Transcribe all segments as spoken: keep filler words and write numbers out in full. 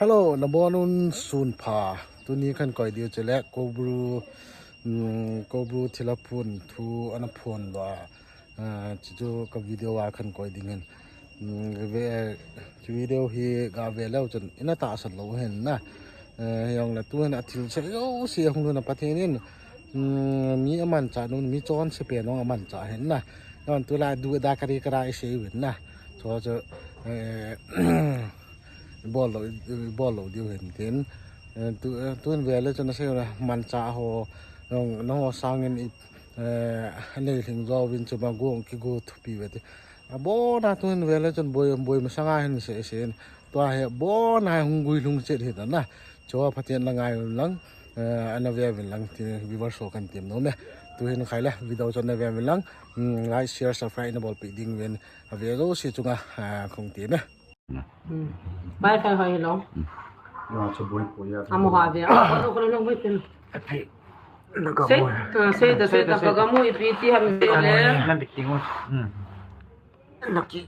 Hello, nabonun sunpha. Tuni khan koi diu chule Kobru, mm, Kobru thilha phun thu ana phun lou a. Ah, chuchu ka video a khan koi ding ahin. Mm, ve, video hi ga ve leu chun ina tahsan lou ahin na. Eh, hijongle tuhin athil se jouse hung lhun a Pathen in, mm, mi amanchah nun, mi chonse pen jong amanchah ahin na. Hijongle tulai du da kari kara isei uvin na. Chu chu, eh, bol lou, bol lou diu ahin tin. Eh, tu, eh, tun ve le chun asei ule manchah ho, nang, nangho sangin i, eh, anei lhing jouvin chu ma gong kigo thupi uve ti. Abona tun ve le chun boi, boi masanga hin sei sei in. Tua hi abona hung guilhung chet hi ta na. Chu Pathen la ngai un lang, eh, ana ve uvin lang ti viewers ho kan tem nom e. Tuhin khai le video chu ana ve uvin lang, mm, like, share, subscribe na bolpeh ding uvin. Ave jouse chunga, ah, kong tem e. Hmm. Bai kai hoi lo. Hmm. Amo ha ve. Amo ko lo hoi pin. Api. Naga mo. Sei, ah, sei ta, sei ta, ka ga mo ipi ti ham ve le. Nan dik ting o. Hmm. Naki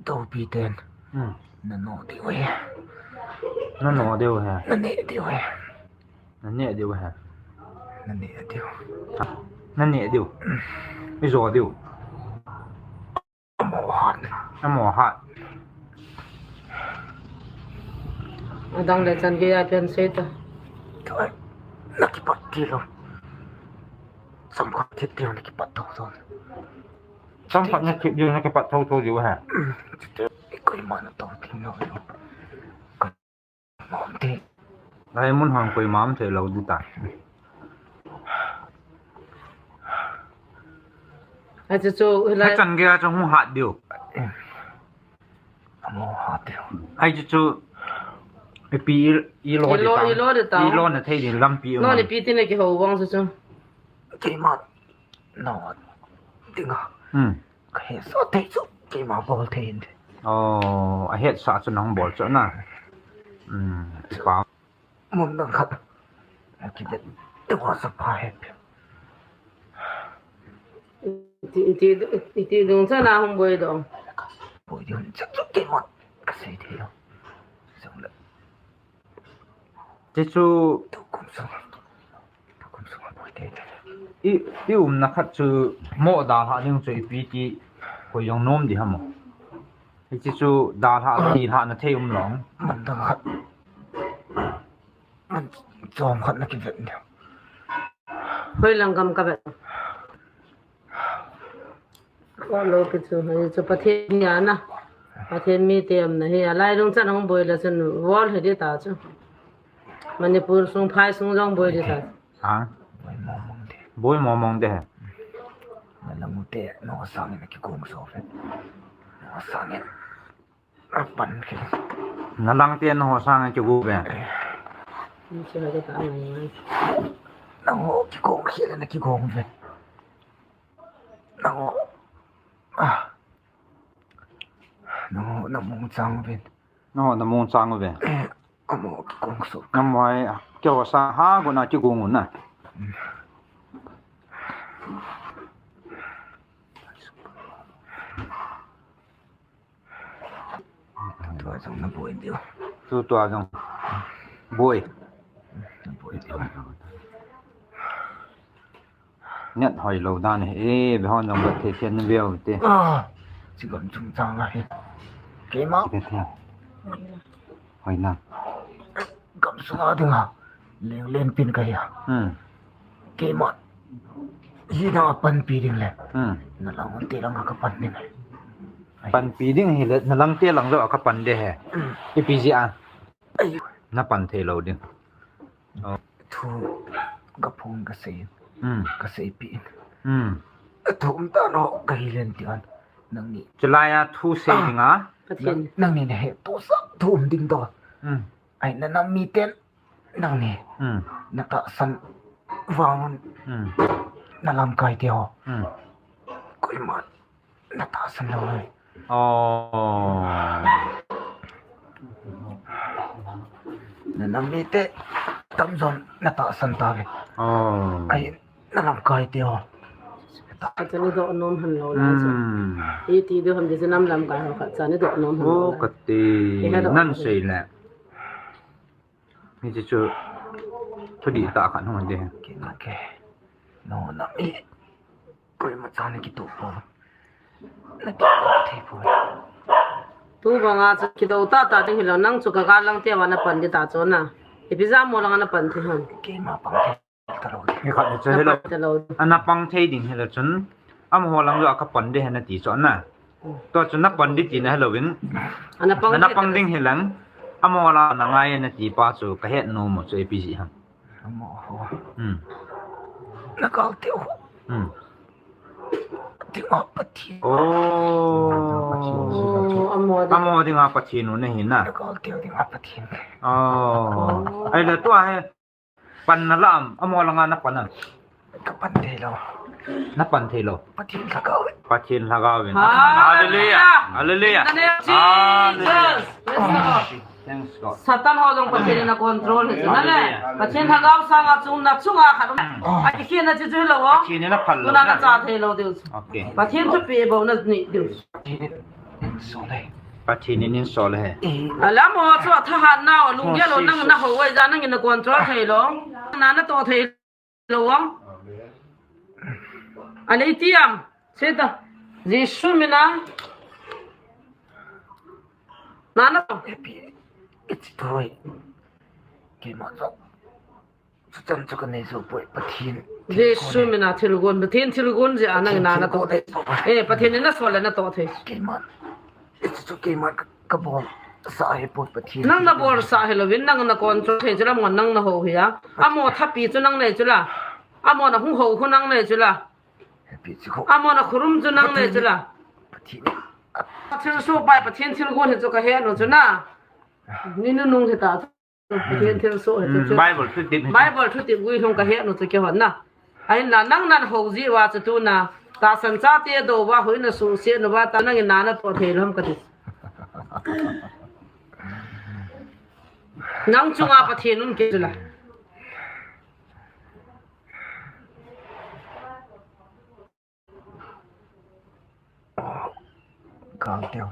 to pi ten. Hmm. Na no diu he. Na no diu he. Na ne diu he. Na ne diu he. Na ne diu. Na ne diu. Hmm. Ijo diu. Amo hat. Amo hat. Adang le chan gei a pen sei ta. Toi. Na kipat ti lo. Chomkhat thip ti lo na kipat tho tho. Chomkhat na thip ti lo na kipat tho tho diu ha. Koima na to ti lo. Nom te. Lai mun hang koima um thei lou di ta. Ai chu chu, hilai. Hai chan gei a chu hung hat diu. Amo hat diu. Ai chu chu. Ipi i, i lo di ta. I lo di ta. I lo na thei di lampi um. No ni pi ti na kihou vang chu chu. Keima. No, dinga. Hmm. Ka hetsah thei chu, keima bol thei inte. Oh, ahetsah chu nang bol chu na. Hmm, pa. Mun dang khat. Akidet. Te wa sa pha het. Iti, iti, iti dung cha na hung boi dong. Boi dong cha chu keima. Ka sei thei lo. Song le. Ti chu i, i umna khat chu mo dalha ding chu ipi ti koi jong nom di ham o. Ti chu dalha ti lha na thei um lou. Man dang khat. Man chom khat na kivet ni. Hoi lang gam ka vet. Ka lo ki chu, hi chu Pathen hi a na. Pathen mi te um na hi a. Lai lung chan hung boi la chun vol hi di ta chu. Manipur sung phai sung jong boi di ta. Ha? Boi mo mong de. Boi mo mong de. Na lang u te, no sang na ki kong so fe. No sang. Apan ke. Na lang te na ho sang ke gu be. Ni se ha ta ngai ngai. Na ho ki kong ke na ki kong be. Na ho. Ah. Na ho na mong chang be. Na ho na mong chang be. Eh, amo ki kong so. Na mo ai ke ho sa ha gu na ki gu na. Mm. Tua jong na boi diu. Tu tua jong. Boi. Na boi diu. Net hoi lou dan e, be hon jong ba the the ni veu te. Ah, chi gam chung chang a hi. Keima. Te the. Hoi na. Gam sunga dinga. Leng len pin ka hi a. Hmm. Keima. Hi na panpi ding le. Hmm. Na lang te lang ka pan ding. Panpi ding hi le, na lang te lang lo ka pan de he. Hmm. Ipi ji a. Ai. Na pan thei lou ding. Oh. Thu ka phong ka sei. Hmm. Ka sei pi. Hmm. Thu um ta lo ka hi len ti an. Nang ni. Chulai a thu sei ding a. Nang, nang ni na he to sa thu um ding to. Hmm. Ai na nam mi ten. Nang ni. Hmm. Na tahsan vang. Hmm. Na lamkai te ho. Hmm. Koima. Na tahsan lou le. Oh. Na nam mi te tamjon na tahsan ta ve. Oh. Ai na lamkai te ho. Khat cha ni doh nom han lou la chu. Hmm. Iti diu ham ti chu nam lamkai ho khat cha ni doh nom han lou la. Oh, kati. Nan sei le. Hiche chu thudih tah khat hung ding. Kei na ke. No na mi. Koima cha na kitoh poi. Na kitoh thei poi. Tu banga chu kidou tahtah ding hilou, nang chu ka gal lang te uva na pan ding ta chu na. Ipi jeh a mo lang a na pan thei ham? Keima pang thei talou. Ni khat ni chu hilou. Na pan talou. Ana pang thei ding hilou chun. Amaho lang jong ka pan ding ahi nati chu na. Hmm. Tua chu na pan ding tina hilou vin. Ana pang, ana pang ding hilang. Amaho lang na ngai nati pa chu ka het nom u chu ipi jeh ham? Amaho. Hmm. Na gal teu. Hmm. Dinga Pathen. Oh. Oh, amaho ding. Amaho dinga Pathen u na hi na. Na gal teu dinga Pathen. Oh. Oh. Ahile tua hi. Pan na lam, amaho langa na pan a. Ka pan thei lou. Na pan thei lou. Pathen lhagao in. Pathen lhagao in. Hallelujah. Hallelujah. In the name of Jesus. Hallelujah. Praise the Lord. Thanks God. Satan ho jong Pathen in a control ahi chu na le. Hallelujah. Pathen lhagao sanga chung na chunga khat. Mm. Akikhen na chu chu lou. Pathen in a phal lou. Tuna na cha thei lou diu. Okay. Pathen thupeh bou na nei diu. Pathen in sol e. Pathen in sol e. Alam ho chu athahat nau, alunggel lou, nang na hou e, ja nang in na control thei lou. Na na toh thei lou. Alei tiam, seta. Jesu mina. Na na toh. Happy. It's toy. Keima chu. Chuchan chu ka nei jou poi, Pathen. Jesu mina thilgon, Pathen thilgon jeh a nang in na na toh thei. Eh, Pathen in na sol le na toh thei. Keiman. Hichu keiman ka, ka bolsah ahi poi Pathen. Nang na bolsah hilou vin, nang na control thei chu la, amaho nang na hou hi a. Amaho thapi chu nang nei chu la. Amaho na hung hou khu nang nei chu la. Amaho na khurum chu nang nei chu la. Pathen. Thilsoh pai, Pathen thilgon hi chu ka het u chu na. Ni nunung hita. Pathen thilsoh hi chu. Mm, Bible thutep hi. Bible thutep guilhung ka het u chu keihon na. Ahinla nang na hou jeh uva chu tuna. Tahsan chate dou uva, hoi na suhset uva, ta nang in na na toh thei lou ham kati. Nang chunga Pathen um kit chu la. Kang teo.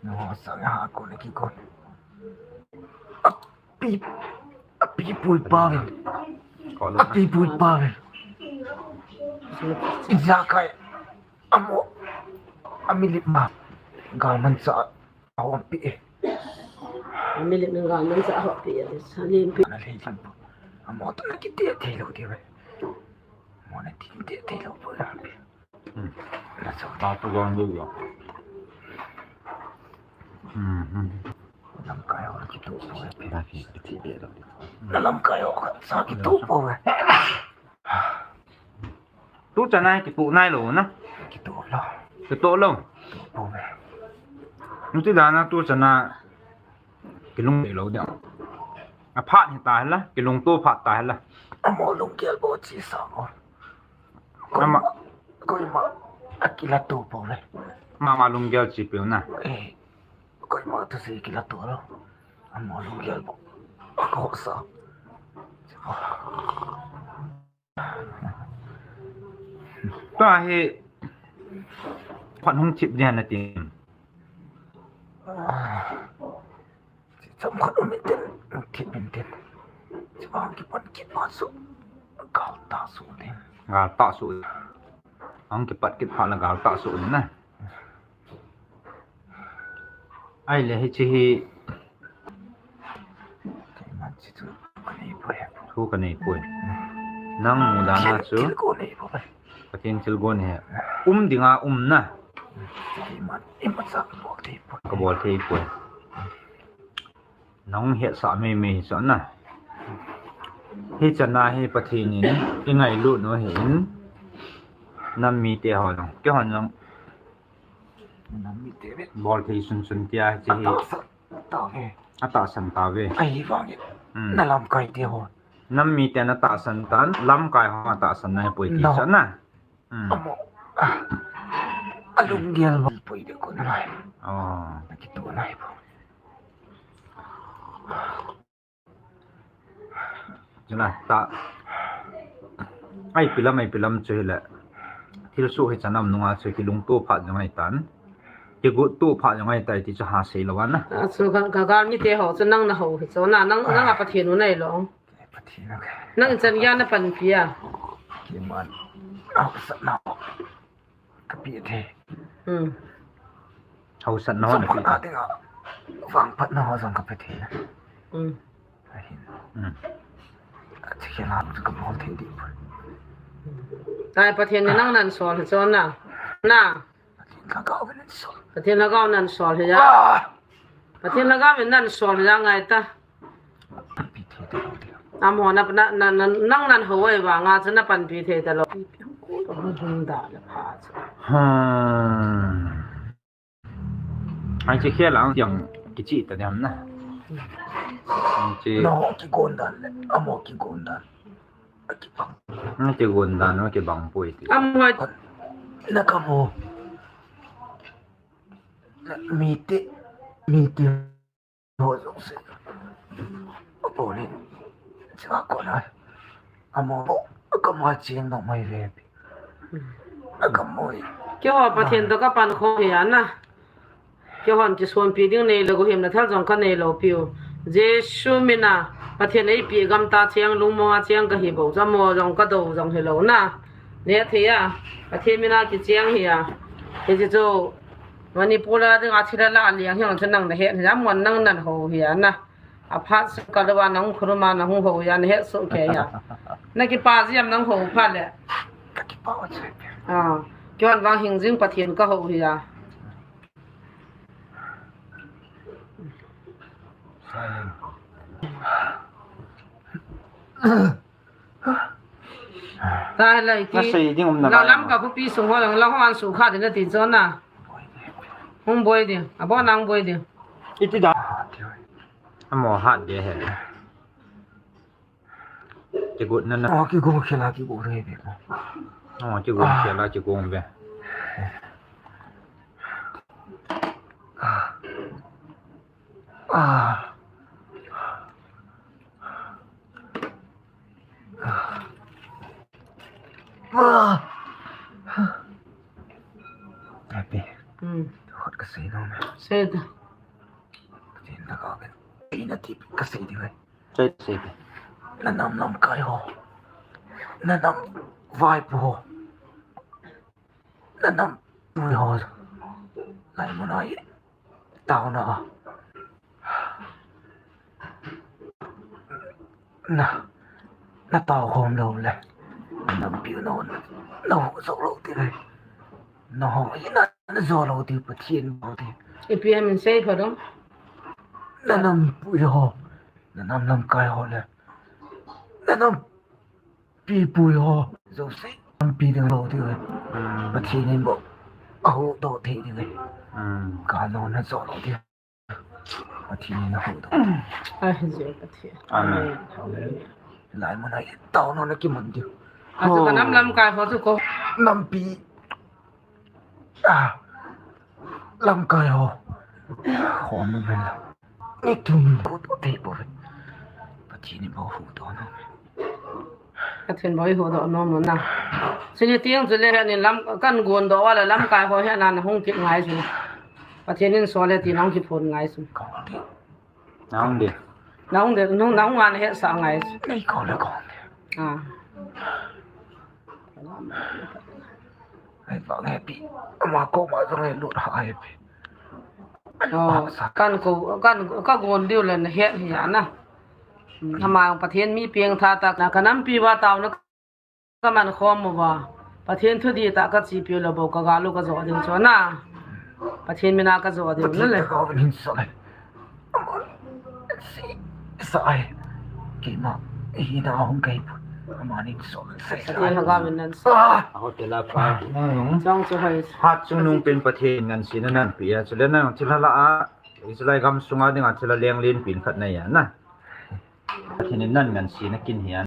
No, sang ha ko le ki ko. Api, api pui pa ve. Api pui pa ve. Ijakai. Amaho. Amilip ma. Galmanchah. Ahompi e. Amilip in galmanchah ahompi e. Salim pi. Ana lei lim pu. Amaho toh na kiti thei lou ti ve. Amaho na kiti thei lou pu la pi. Hmm. Na so. Ba tu gong du yo. Hmm, hmm. Lamkai ho kitoh pu e. Ba ki ti be lou. Na lamkai ho sa kitoh pu e. Tu chana kitoh nai lou na. Kitoh lou. Kitoh lou. Kitoh lou. Nuti dana tu chana kilung lou dia. Aphat hita la, kilungto phat ta la. Amaho lunggel bou chi sa ko. Ama. Koima, koima, akilato pou le. Ama lunggel chi peu na. Eh, koima tu se kilato lou. Amaho lunggel bou. Ako sa. Tua hi, khat hung thip dia na tin. Cham khat um in tin, thip in tin. Cham kipan kipan su. Gal ta su tin. Gal ta su. Ang kipat kit pha la gal ta su na. Ahile hiche hi. Thu ka nei poi. Nang mudana chu. Pathen thilgon hi. Um dinga um na. Ka bol thei poi. Nang hetsah mei mei hi chu na. Hichana hi Pathen in i ngailut u ahin. Nam mite ho jong. Keihon jong. Nam mite ve. Bol thei sun sun tia hiche hi. Atahsan tauve. Atahsan tauve. Ahivangin. Hmm. Na lamkai te ho. Nam mite na tahsan tan, lamkai ho atahsan nai poi ti chu na. Hmm. Amo. Ah. Alunggel bang poi de ko nai. Oh. Na kito nai po. Chuna ta. Ai pilam, ai pilam chu hile. Thilsoh hi chanam nunga chu kilungto phat jong ahi tan. Kigot to pha jong ahitai ti chu ha sei lou ana. A chu ka, ka gal mite ho chu nang na ho hi chu na, nang, nang a Pathen u nai lou. Pathen a ka. Nang chan gei na panpi a. Kiman. Hausatna ho ka pe thei. Hmm. Hausatna ho na pe. Vangphatna ho jong ka pe thei. Hmm. Ahin. Hmm. Athi khel a chu ka bol thei ding. Ai, Pathen in nang na sol hi chu na. Na. Pathen lhagao in na sol. Pathen lhagao in na sol hi a. Ah! Pathen lhagao in na sol hi a ngai ta. Panpi thei ta lou ding. Amaho na, na, na, na, nang na ho e vang a chu na panpi thei ta lou. Ko to dum da la pha chu. Hmm. Ai, che khel ang tiang kichi ta diam na. Ai, che. Na ho kigon dan le, amaho kigon dan. A kibang. Na kigon dan, na kibang poi ti. Amaho. Na ka mo. Na mite, mite. Ho jong se. Apo ni. Cha ko na. Amaho. Ka ma ching dong mai ve. Ka moi. Keiho Pathen to ka pan kho hi a na. Keihon kisonpi ding nei lou, guhhimna thal jong ka nei lou piu. Jesu mina, Pathen eipi gamta cheng, lungmong a cheng ka hi bou, jamo jong ka dou jong hi lou na. Ne thei a, Pathen mina kicheng hi a. Hiche chu, Manipur a dinga thil a la liang hi jong chu nang na het hi a, mun nang na ho hi a na. Aphat sung ka lou a nang khuruma nang ho hi a, na het soh kei a. Na kipa jia nang ho pha le. Ka kipa a che. Ah, keihon vang hing jing Pathen ka ho hi a. Tahle iti. Na sei ding um na la lam ka khopi sung ho lang la ho an su kha ding na ti chu na. Hung boi ding. Abo nang boi ding. Iti da. Amo hat de he. Kigot na na. Oh, kigot khel a kigot re be. Oh, kigot khel a kigot be. Ah. Ah. Ah. Happy. Hmm. Hot ka sei no me. Sei ta. Tin ta ka ke. Ina ti ka sei di ve. Sei, sei. Na nam lamkai ho. Na nam vaipo ho. Na nam pui ho. Lai mun a i. Taona. Na. Na tao khom lou le. Na nam piu na ho. Na ho jo lou ti le. Na ho i na, na jo lou ti Pathen bou ti. Ipi a min sei pha dong. Na nam pui ho. Na nam lamkai ho le. Na nam pi pui ho. Jouse. Nam pi ding lou ti. Hmm. Pathen in bou. A ho to thei ding. Hmm. Ka no na jo lou ti. Pathen in a ho to. Ai, je Pathen. Amen. Amen. Lai mun a i tao no na kiman diu. A chu ka nam lamkai ho chu ko. Nampi. Ah. Lamkai ho. Ho mun ven la. Ni tum ko to te po ve. Pathen in bou hu to no. Pathen bou hu to no mo na. Sini tiang chu le he ni lam kan gon do wa le lamkai ho he na na hung kit ngai chu. Pathen in so le ti nang kiphon ngai chu. Nang de. Nang de, nang, nang ngan he sa ngai. Nei ko le ko. Ah. Ai, vang he pi. Ama ko ma jong he lut ha he pi. Oh, kan ko, kan, ka gon diu le na he hi a na. Hmm, ama Pathen mi piang tha ta na ka nampi va tao na Ka man khom uva. Pathen thu di ta ka chi piu lou bou ka ga lu ka jo ding chu na. Pathen mina ka jo ding na le. Pathen ka ga hin sa le. Si, sa ai. Keima, hi na hung kai pu. Amanin so, sa, sa. Pathen ka ga min nan sa. Ah! Aho te la pa. Chong chu hai. Hat chung nung pen Pathen ngan si na nan pi a. Chu le nan chu la la a. Israel gam sunga ding a chu la leng len pin khat na ya na. Pathen in nan ngan si na kin hi a.